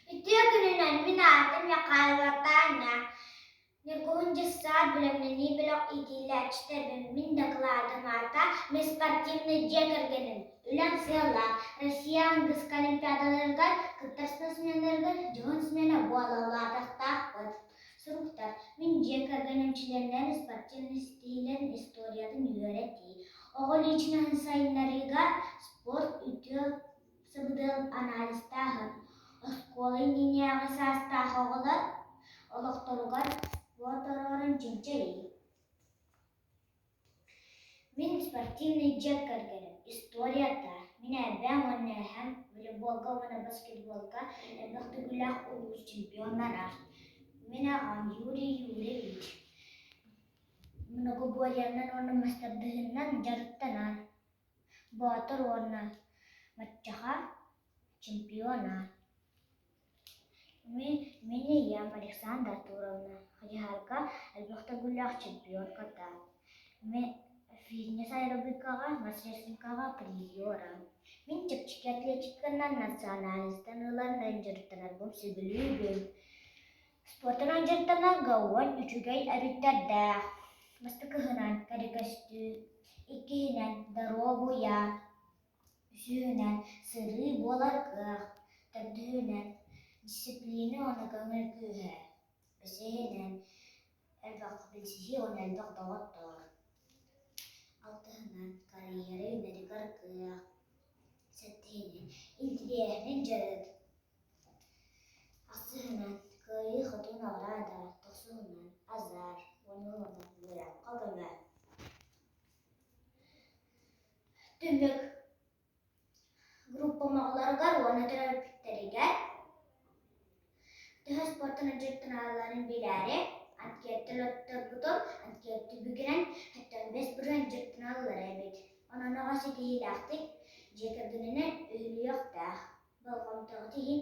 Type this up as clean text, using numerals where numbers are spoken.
Үтүө күнүнэн мин аатым Михайлова Таня. Ньургуһун дьыссаат бэлэмнэнии бөлөх иитиллээччитэбин. Мин дакылаатым аата «Мин спортивнай дьиэ кэргэним, үлэм сыала, Россия аныгыскы олимпиадаларыгар кыттар спортсменнарыгар дьоһун смена буолалаатахтаахпыт». Суруктар Мин дьиэ кэргэним чилиэннэрин спортивнай ситиһиилэрин историятын үөрэтии, оҕо личноһын сайыннарыыга спорт үтүө сабыдыал анализтааһын, оскуола иннинээҕи саастаах оҕолор олохторугар спорт оруолун чинчийии. Мин спортивный дьиэ кэргэним историята, мин эбээм уонна эһэм волейболга уонна баскетболга элбэх төгүллээх улуус чемпионнара. Мин аҕам Юрий Юрьевич многоборьенан уонна мастардыһыынан дьарыктанар. Боотур уонна Маччаха чемпиона. Мин ийэм Александра Артуровна хайыһарга элбэх төгүллээх чемпионката. Мин фитнес аэробикаҕа, мас-рестлингкаҕа призера. Мин чэпчэки атлетиканан национальностан ылан дьарыктанарбын сөбүлүүбүн. Спордунан дьарыктанарга уон үчүгэй өрүттэрдээх. Бастакыһынан кэрэ көстүү, иккиһинэн доруобуйа, үсүһүнэн сырыы буолар кыах, төрдүһүнэн дисциплина уонна көҥүл күүһэ, бэсиһинэн элбэх билсиһии уонна элбэх доҕоттор, алтыһынан карьера үүнэригэр кыах, сэттиһинэн интириэһинэй дьарык. Ахсыһынан кыайыы-хотуу наҕараада, тохсуһунан азар, уонуһунан үөрэххэ көмө. Түмүк группам оҕолоругар уонна төрөппүттэригэр төһө спортан дьарыктаналларын билээри анкета отторбутум, анкета түбүгүнэн 75% дьарыктаналлар эбит. Онон оҕо ситиһиилээхтик дьиэ кэргэнинэн үһүлүйүөхтээх. Болҕомтоҕут иһин.